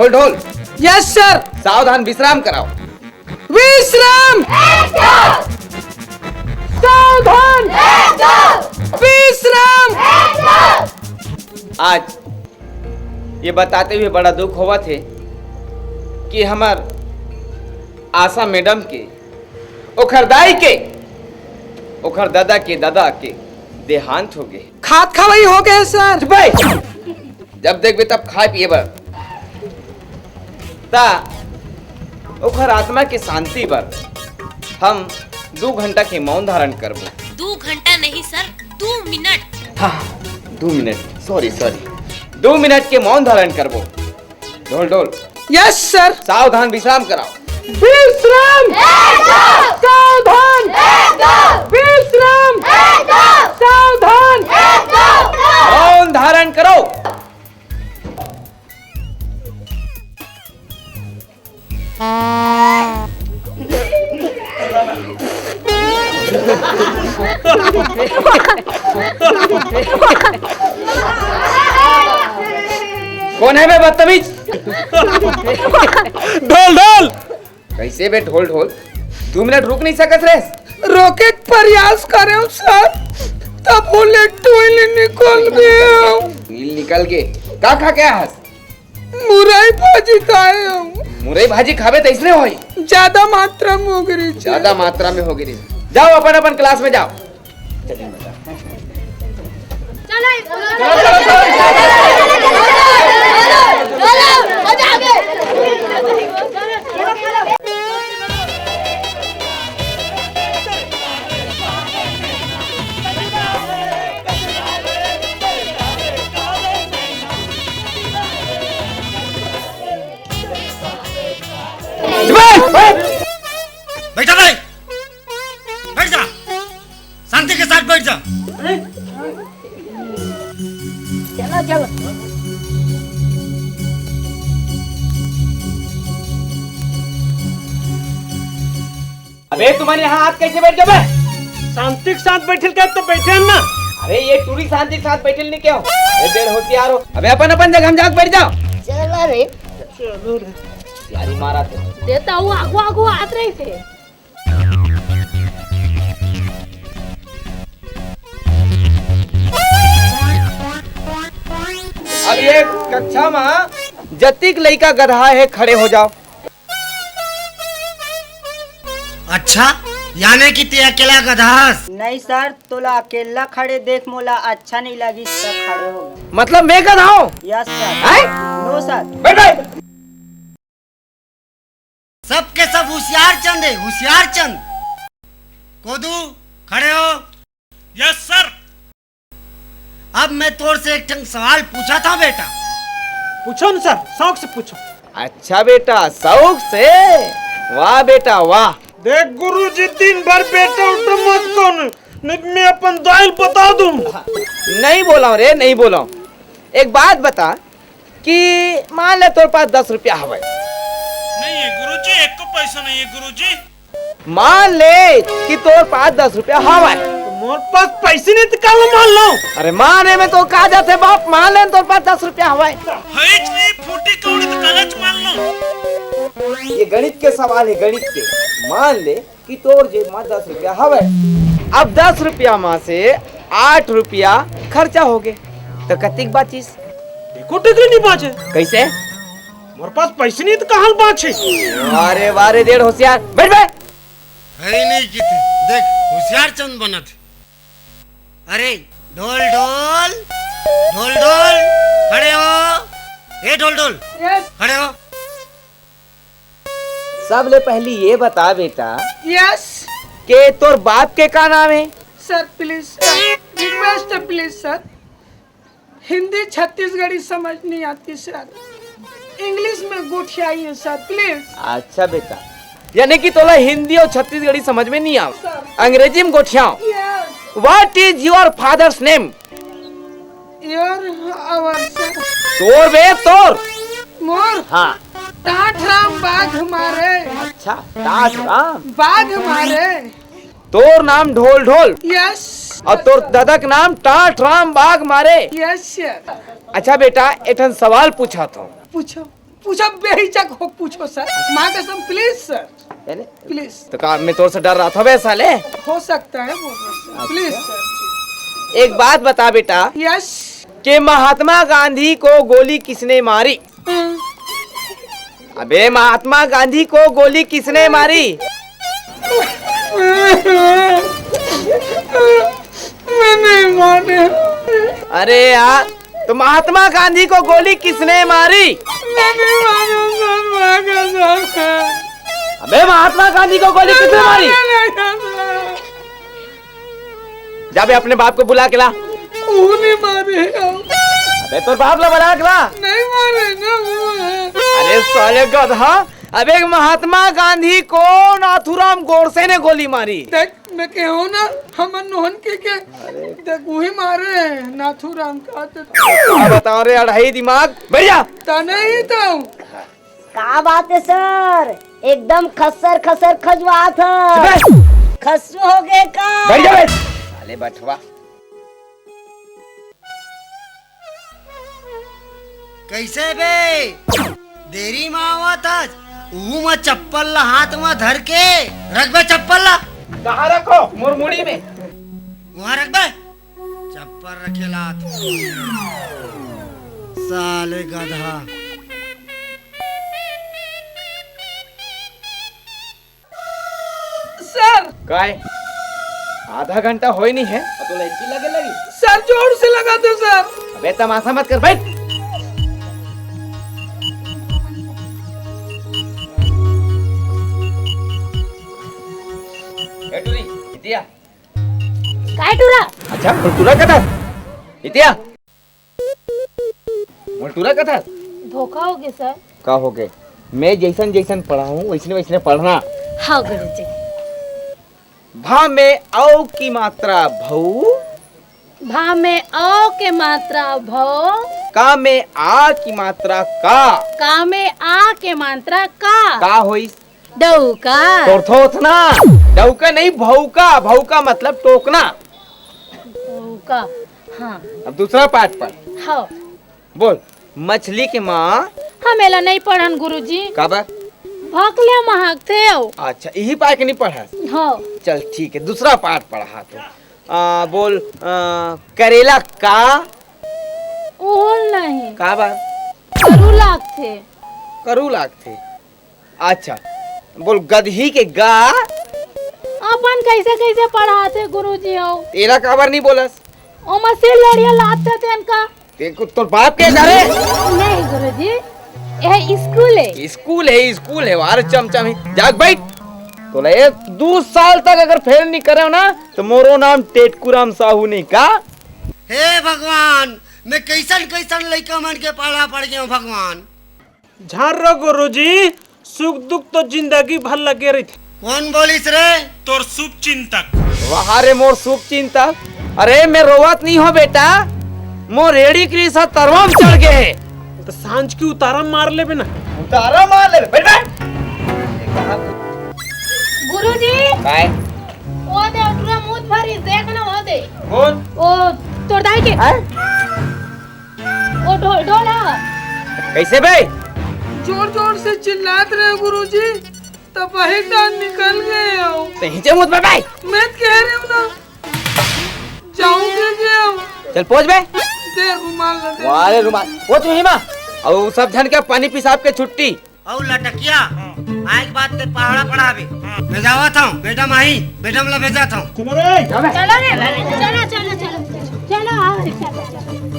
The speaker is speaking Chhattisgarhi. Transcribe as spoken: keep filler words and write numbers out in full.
ढोल ढोल। Yes sir. सावधान, विश्राम कराओ। विश्राम। सावधान। विश्राम। आज ये बताते हुए बड़ा दुख होवत हे कि हमर आशा मैडम के, ओखर दाई के, ओखर दादा के दादा के देहांत हो गे। खात खवई हो गे सर। चुप बे। जब देखबे तब खाए पिए बर। ता ओखर आत्मा के शांति बर हम दू घंटा के मौन धारण करबो। दू घंटा नहीं सर, दू मिनट। हाँ, दू मिनट, सॉरी सॉरी, दू मिनट के मौन धारण करबो। ढोल ढोल। Yes sir. सावधान, विश्राम कराओ। विश्राम। सावधान। विश्राम। सावधान। मौन धारण करो। कौन है बे बदतमीज? ढोल ढोल। कैसे बे ढोल ढोल? दू मिनट रुक नहीं सकत रे? रोके के प्रयास करे सर, तब वो ले टुइल निकल गया। टुइल निकल के का खा के आए हस? मुरई भाजी खाए हूँ। मुरई भाजी खाबे त इसने होई। ज्यादा मात्रा में हो गई। ज्यादा मात्रा में हो गई। जाओ अपन अपन क्लास में जाओ। बैठा नहीं, बैठ जा, शांति के साथ बैठ जा। चलो चलो। अबे तुमन यहाँ आत कैसे बैठ गए बे? शांति के साथ बैठल के तो बैठे हैं ना। अरे ये टूरी शांति के साथ बैठल नहीं क्या हो? अरे डेढ़ होशियार हो। अबे अपन अपन जगह में जाके बैठ जाओ। चला रे। चलो रे। यारी मारा थे। देता हूँ आगू आगू आत रही थे। अब ये कक्षा में जतिक लइका गधा है खड़े हो जाओ। अच्छा, याने कि ते अकेला गधा हस? नहीं सर, तोला अकेला खड़े देख मोला अच्छा नहीं लगिस, त खड़े हो। मतलब मैं गधा हूँ? Yes sir. हैं? नो सर। बैठ, बैठ। सबके सब होशियार चंद है, होशियार चंद। कोदू, खड़े हो। Yes sir. अब मैं तोर से एक ठन सवाल पूछा था बेटा। पूछो न सर, शौक से पूछो। अच्छा बेटा, शौक से। वाह बेटा वाह। देख गुरुजी, दिन भर बेटा उठा मत कौन, नहीं तो मैं अपन दाई ल बता दूं। नहीं बोला रे, नहीं बोला। एक बात बता कि मान ले तोर पास दस रुपया हवय। नहीं है गुरुजी, एक को पैसा नहीं है गुरुजी। मान ले कि तोर पास दस रुपया हवय। तो मोर पास पैसे नहीं तो काला मान लो। अरे मान ले, मैं तो कहा जाते बाप, मान ले तोर पास दस रुपया हवय। हईच नहीं फूटी कौड़ी तो कालाच मान लो। ये गणित के सवाल है, गणित के। मान ले कि तोर जेब में दस रुपया हवय, अब दस रुपया में से आठ रुपया खर्चा हो गए, तो कतिक बाचिस? एको टिकली नहीं बाचे। कैसे? मोर पास पैसे नहीं तो कहाँ बाचे? अरे वाह रे, डेढ़ होशियार, बैठ बे। है ही नहीं किते, देख होशियार चंद बनत। अरे ढोल ढोल, ढोल ढोल, खड़े हो। ए ढोल ढोल, यस। खड़े हो। सबले पहली ये बता बेटा, यस। के तोर बाप के का नाम है? सर प्लीज सर, रिक्वेस्ट है प्लीज सर, हिंदी छत्तीसगढ़ी समझ नहीं आती सर, इंग्लिश में गोठियाई है सर प्लीज। अच्छा बेटा, यानी कि तोला हिंदी और छत्तीसगढ़ी समझ में नहीं आव, सर। अंग्रेजी में गोठियाओ। Yes. What is your father's name? Your, our sir. तोर बे, तोर। मोर। हाँ। टाठ राम बाघ मारे। अच्छा, टाठ राम। बाघ मारे। तोर नाम ढोल ढोल। यस। और तोर दादा के नाम टाठ राम बाघ मारे। Yes sir. अच्छा बेटा, एक ठन सवाल पूछा तो। पूछो। पूछो, बेहिचक हो पूछो सर, माँ कसम, प्लीज सर, यानी प्लीज। तो का मैं तोर से डर रहा था बे साले? हो सकता है वो सर, प्लीज सर। एक बात बता बेटा, यस। कि महात्मा गांधी को गोली किसने मारी? अबे महात्मा गांधी को गोली किसने मारी? मैं नहीं मारे। अरे यार, तो महात्मा गांधी को गोली किसने मारी? मैं नहीं मारूंगा, माँ कसम। अबे महात्मा गांधी को गोली किसने मारी? मैं नहीं मारूंगा। जा बे, अपने बाप को बुला के ला। वो नहीं मारे। अबे तोर बाप ला बुला के ला। नहीं मारे ना वो। अरे साले गधा, अबे महात्मा गांधी को नाथूराम गोडसे ने गोली मारी। देख, मैं कहूँ ना, हमर नोहन के, के देख, वही मारे हैं, नाथूराम का तो। का बताओ रे, अढ़ाई दिमाग, बैठ जा। ता नहीं तो। का बात है सर, एकदम खस्सर खस्सर खजुआत ह। चुप रह। खस्सू हो गए का? बैठ जा बे। साले बठवा। कैसे बे? देरी म आवत हस? उहू म चप्पल ला हाथ म धर के। रख बे चप्पल ला। कहाँ रखो? मोर मुड़ी में। वहाँ रख बे। चप्पल रखे ला। साले गधा। सर। काय? आधा घंटा होय नहीं है। तो लड़की लगे लगी। सर, जोर से लगा दो सर। अबे तमाशा मत कर, बैठ। ए टूरी, इतिया। काय टूरा? अच्छा, टूरा कथा। इतिया। मोर टूरा कथा। धोखा हो गया सर। का हो गए? मैं जैसन जैसन पढ़ाऊँ, वैसने वैसने पढ़ना। हाँ गुरुजी। भा में औ की मात्रा भऊ। भा में औ के मात्रा भौ। का में आ की मात्रा का। का में आ के मात्रा का। का होइस? डौका। तोर थोथना। डौका नहीं, भौका। भौका मतलब टोकना। डौका, हाँ। अब दूसरा पाठ पढ़। हाँ। बोल, मछली के माँ। हम एला नहीं पढ़न गुरुजी। काबर? भकले महकथे अउ। अच्छा, यही पाठ के नहीं पढ़ा? हाँ। चल ठीक है, दूसरा पाठ पढ़ा तो। आ, बोल, आ, करेला का? ओल नहीं। काबर? करू लागथे। करू लागथे। अच्छा, बोल गदही के गा। अपन कैसे कैसे पढ़ाथे गुरुजी हो? तेला काबर नहीं बोलस? ओमा सिर लड़िया लाते तेन का। ते को तोर बाप के घरे? नहीं गुरुजी, यह स्कूल है। स्कूल है, स्कूल है, वार चमचम ही। जाग बैठ। तोला ये दू साल तक अगर फेल नहीं करे ना, तो मोरो नाम टेटकू राम साहू नहीं का? हे भगवान, मैं कैसन कैसन लइका मन के पाला पड़ गया हूँ भगवान। झन रो गुरुजी, सुख दुख तो जिंदगी भर लगे रहिथे। कौन बोलिस रे? तोर शुभ चिंतक। वाह रे मोर शुभ चिंतक। अरे मैं रोवत नहीं हो बेटा, मोर एड़ी के रिसा तरवा म चढ़ गए हे। तो सांझ की उतारा मार लेबे ना। उतारा मार लेबे, बैठ, बैठ। गुरुजी। काय? वो दे अटुरा मूत भरी, देख ना वो दे। कौन? वो तोर दाई के। हैं? वो ढो-, ढोला। कैसे बे? जोर जोर से चिल्लात रहे गुरुजी, तब वही डांड निकल गए हो। तो हिंचे मुत बे बे। मैं तो कह रही हूँ ना, जाऊँ के गया हूँ। चल पहुँच बे। दे रुमाल ना दे। वाह रे रुमाल, पहुँच वहीं माँ। और सब झन के पानी पिसाब के छुट्टी। अउ लटकिया, हाँ। आए के बाद ते पहाड़ा पढ़ाबे। हाँ। मैं जावत हूँ, मैडम आही, मैडम ला भेजत हूँ। चलो रे। चलो रे, चलो, चलो, चलो, चलो, आओ रे, चलो, चलो।